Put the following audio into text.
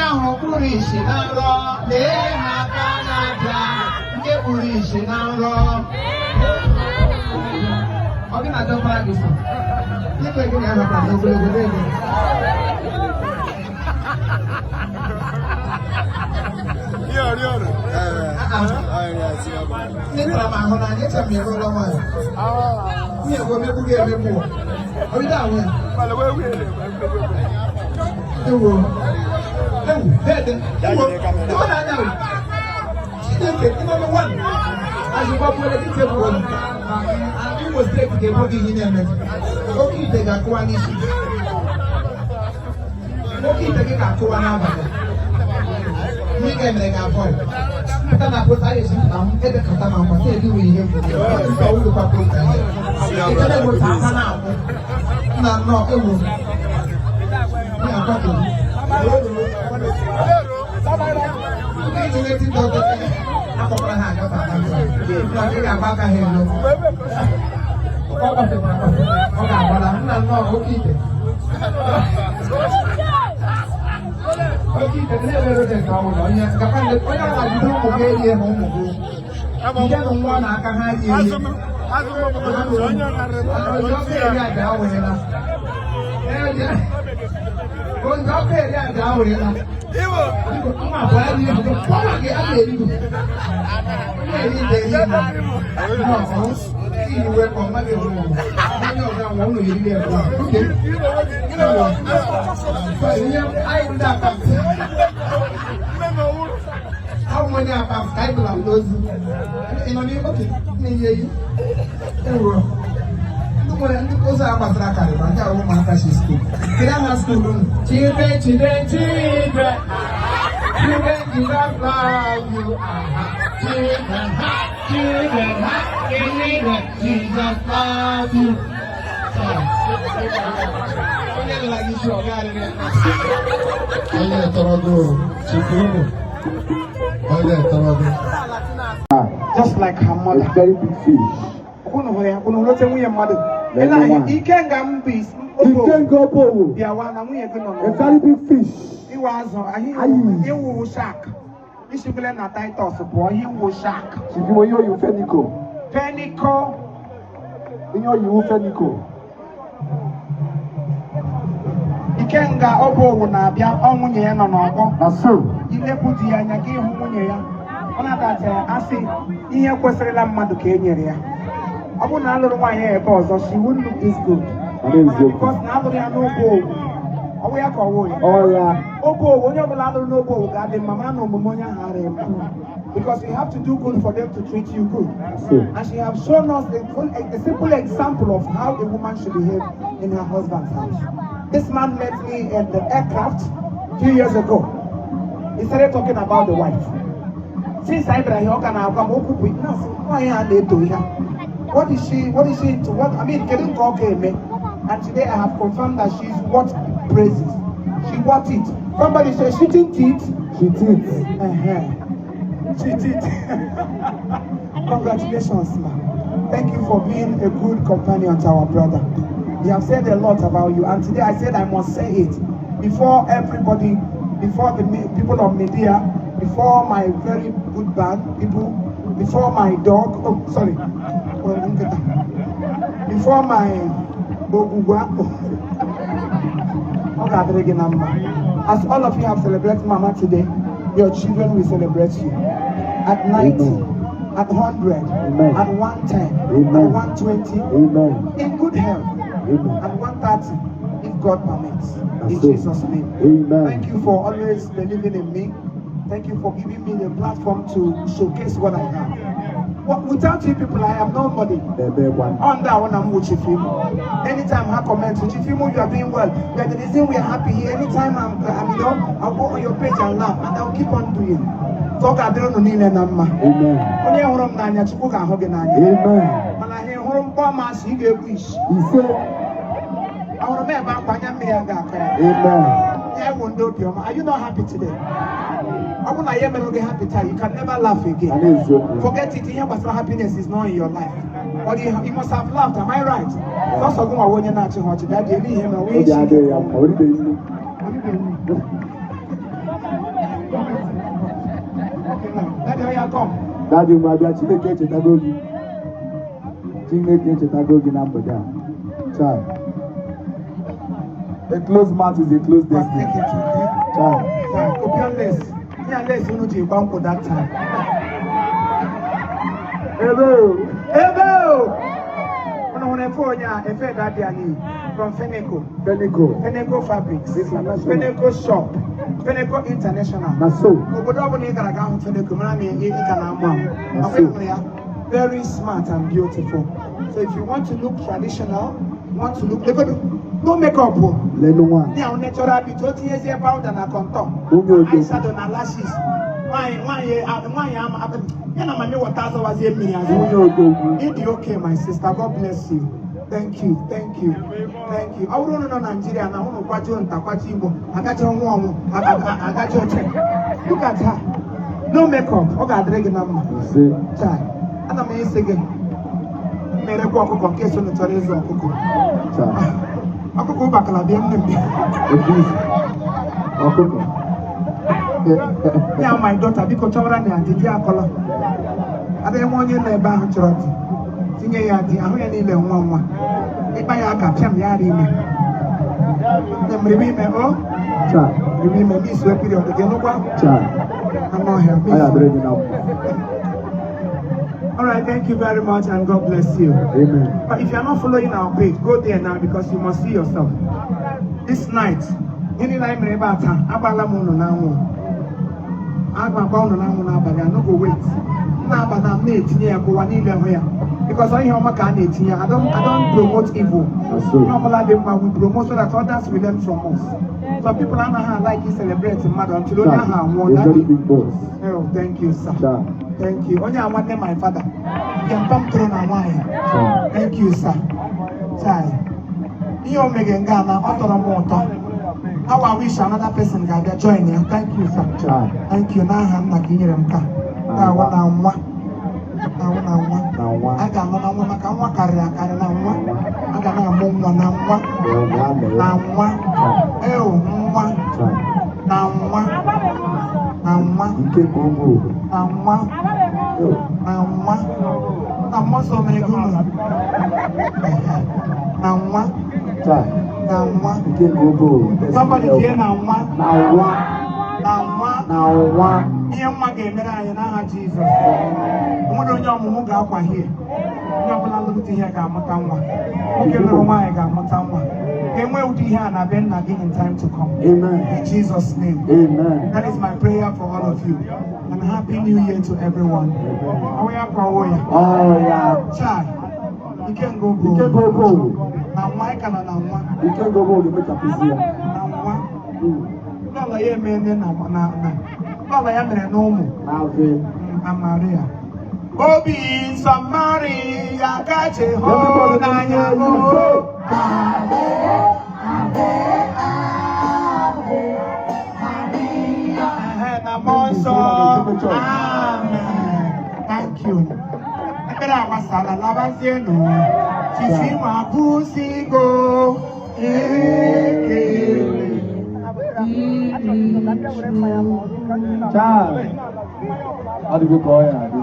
Ahụ kpuru isi na nrọ, lee ha aka na-abịa, nke kpuru isi na nrọ. Ọ gị na dọkpara gị so. Ikpe gị na-ahapụ n'ogologo n'ego. Ndị tara m ahụ n'anya, eche m ịrụla nwaanyị. Nwunye gị omegbu gị emegbu. Ọ bido ahụ ya. Ewo. Ewu, dede. Ewo. Ewo na-anya o. Chineke, ị nọ n'ụwa. Azụkwa gị tebụl. Imo State ga-ebu gị ihe na-eme. Oke ite ga-akụwa n'isi gị. Oke ite gị ga-akụwa n'abalị. Ihe ị ga-emere ga-avoid. Pụta na poster anyị esi pụta m edekọta ma nkwa sị edi ihe nsọ ụlọkwa poster ihe. Echere m otu aka na-akwụ. Nna nnọọ ewu. Ihe akwaturu. Ndị iji TikTok akpọkwara ha agafe agafe. Ị ga-agba aka ha elu. Ọ gbafetara agbafe. Ọ ga-agbala nna nnọọ oke ite. Oke ite na-emere oge nke ọbụla onye gakwa onye ọbụla jide ụmụ gị erie ha ụmụ gị. Ndị nụ nwa na aka ha rie ihe. Oji ọkụ eri aja awụrịla. Oji ọkụ eri aja awụrịla. Biko, nwa abụọ ya rie ego. Kpọọ gị a na-eri gị. Na-eri ite eri ha. Iyi wee kpọọ mmadụ ewu onye ọzọ anwụ ụlọ yiri ya ebe oke. Ihe anyị ndị akpa ahụ onye akpa ka anyị bụla n'ozu. Ị nọ n'ime oke na-enye eyi. Ewu. Ndị nwere ndị ụzọ a gbasara karịrị ndị ahụ ụmụaka si school. Kedu aha school unu? Children, children, children. Children, Jesus love you. Children, children, children, Jesus love you. Onye nụla gị isi ọ garịrị ya. Onye tọrọ gị Chikwuru. Onye tọrọ gị. Just like her A mother. very big fish. Unu hụrụ ya, unu hụrụ oche nwunye mmadụ. Lee Ele anyị, nwaanyị. Ikenga mbụ isi obo. Ikenga Obowo. Bịawa na nwunye gị nọ A n'ụlọ. very big fish. Ịwa azụ, anyị Ayi. ịwụ shark. Isikwele na Titus pụọ, ihe wụ shark. Chief onye oyi Fenico. Fenico. Onye oyi Fenico. Ikenga Obowo na-abịa, ọ nwunye ya nọ n'ọgbọ. Na so. Ilepụ di ya anya ka ịhụ nwunye ya. Ọ na-adacha asị ihe kwesịrịla mmadụ ka e nyere ya. Ọ bụrụ na alụrụ nwaanyị ya ebe ọzọ, she wouldn't look this good. Ọ na-eziokwu. Because na alụrụ ya n'Obowo. Ọ bụ ya ka ọ wụ ya. Ọ ya. Obowo, onye ọbụla alụrụ n'Obowo ga-adị mma, mara na omume onye ahụ adịghị mma. Because you have to do good for them to treat you good. So. And she have shown us a simple example of how a woman should behave in her husband's house. This man met me in the aircraft a few years ago. He started talking about the wife. Since I been here, ọ ka na-agwa m okwu bụ na asị nwaanyị a na-eto ihe a. What is she into? What I mean, kedu nke ọ ga-eme? And today I have confirmed that she's worth praises. She worth it. Somebody say she didn't it. She did. She did. Congratulations, ma. Thank you for being a good companion to our brother. We have said a lot about you, and today I said I must say it before everybody, before the people of media, before my very good band people, before my dog. Oh, sorry. Before my ogugwa. Ọ ga-adịrị gị na mma. As all of you have celebrated Mama today, your children will celebrate you. At 90, Amen. At 100, Amen. At 110, Amen. At 120, Amen. In good health, Amen. At 130, if God permits. In That's it. Jesus' name. Amen. Thank you for always believing in me. Thank you for giving me the platform to showcase what I have. Without you people, I am nobody. Ebe one. On that one, I'm with Chief Imo. Anytime I comment, Chief Imo, you are doing well. You are the reason we are happy here. Anytime I'm, I'll go on your page and laugh, and I'll keep on doing. So ọ ga-adịrị unu niile na mma. Amen. Onye hụrụ m n'anya, Chukwu ga-ahụ gị n'anya. Amen. Mana ha hụrụ m kpọọ m asị, ị ga-egbu isi. Ise. Ahụrụ m ebe akwa anya mmiri a ga-akọ ya. Amen. Ya ewu ndị obiọma. Are you not happy today? Ọ bụrụ na ya emerụ gị happy taa, you can never laugh again. Na n'eziokwu. Forget it. Ihe gbasara happiness is not in your life. But you must have laughed. Am I right? Sọsọ gị nwa onye na-achị ha ọchị. Daddy, elu ihe mere onye Obi isi. Adịghị ya mma. Oribeghị nri. Daddy, ngwa bịa. Chineke echetago gị. Chineke echetago gị na mgbede a. Chai. A closed mouth is a closed But destiny. take it, okay? Chai. Chai, Opium lace. Me and lace unu ji gba nkwụ that time. Ebe o. Ebe o! Unu hụrụ efe onye a, efe daddy anyị from Feneco. Feneco. Feneco Fabrics. International. Feneco Shop. Feneco International. Na so. Obodo ọbụla ị gara ga hụ Feneco, mara na ị ka na-amụ amụ. Na Ọ so. bụ ya? Very smart and beautiful. So if you want to look traditional, want to look, no makeup o. Lenu nwaanyị. Ya natural beauty, o tinyezie powder na contour. Onye odo. Eyeshadow na lashes. Nwaanyị nwaanyị nwaanyị ama ya na mami wọta azọwazie mmiri azọ. Nwunye odogwu. Ịdị okay, my sister. God bless you. Thank you, thank you, thank you. Ọ bụrụ unu nọ Nigeria na unu kwajuo nta kwajuo Igbo, agaji ọnwụ ọnwụ, agaji oche. Look at her. No makeup. Ọ ga-adịrị gị na mma. Ise. Chai, ana m esi gị mmerekwa ọkụkọ nke so chọrọ ịzụ ọkụkọ. Chai. Ọkụkọ ụbakala bịa nne m. Obi. Ọkụkọ. Ya my daughter, biko chọwara na ya di akọlọ. Adịghị nwa onye nọ ebe ahụ chọrọ di. Tinye ya di, ahụ ya niile nwa nwa. Ịkpa ya aka pịam ya ara ime. Nne m ribe ime o, Chai. ribe ime miss we period gị nụkwa Chai. anụ ọhịa Ọ ya miss. dịrị gị na mma. All right, thank you very much and God bless you. Amen. But if you are not following our page, go there now because you must see yourself. This night, ihe niile anyị mere ebe a taa, agbala m unu n'anwụ. Aga agba unu n'anwụ n'abalị, I no go wait. M na-aba na m na-etinye ya ka ụwa niile hụ ya. Because ọ ihe ọma ka a na-etinye. I don't promote evil. Na so. Ihe ọbụla dị mma, we promote so that others will learn from us. Some people anaghị like celebrate mmadụ until onye ahụ anwụọ. A very Daddy. big boss. Oh, thank you, sir. Chai. Thank you. Onye a nwanne my father. Nke mpa m tụrụ na nwaanyị. Chai. Thank you, sir. Chai. Ihe o meghe nga na ọ tọrọ m ụtọ. How I wish another person ga-abịa join ya. Thank you, sir. Chai. Thank you. N'aha nna ka ị nyere m ka. Na-awụ na nwa. Na-awụ na nwa. Na nwa. A ga-anọ na nwa maka nwa karịrị akarị na nwa. A ga na-amụ nwa na nwa. Ee, ya mere. Na nwa. Chai. Eo nwa. Chai. Na nwa. Na nwa. Ike ka ụmụ. Na nwa. Na nwa. Na mmụọ nsọ mere gị unu. Na nwa. Chai. Na nwa. Ike ka ụmụ. Somebody tie na nwa. Na nwa. Na nwa. Na nwa. Ihe nwa ga-emere anyị n'aha Jizọs. Onwere onye ọmụmụ ga-akwahie. Onye ọbụla lụrụ di ihe ga-amụta nwa. Nwoke lụrụ nwaanyị ga-amụta nwa. Ga-enwe ụdị ihe a na be nna gị in time to come. Amen. In Jesus' name. Amen. That is my prayer for all of you. And happy new year to everyone. Ọwụ ya kwa ọwụ ya. Oh ya. Chai. Ike ngogo. Ike ka ụmụ. Na nwa ị ka nọ na nwa. Ike ka ụmụ ga-emechapụzi ya. Na nwa. Lọlọ ya emene na na na. Lọlọ ya mere n'ụmụ. Na-ave. Na Maria. Obi nsọ Maria kacha hụ n'anya o. Ehe, na mmụọ nsọ. Amen. Thank you. Ekpere agbasala labazienụ. Chichi ma kwụsịgo ekele. Chai. Ọ dịgo ka ọ ya adị.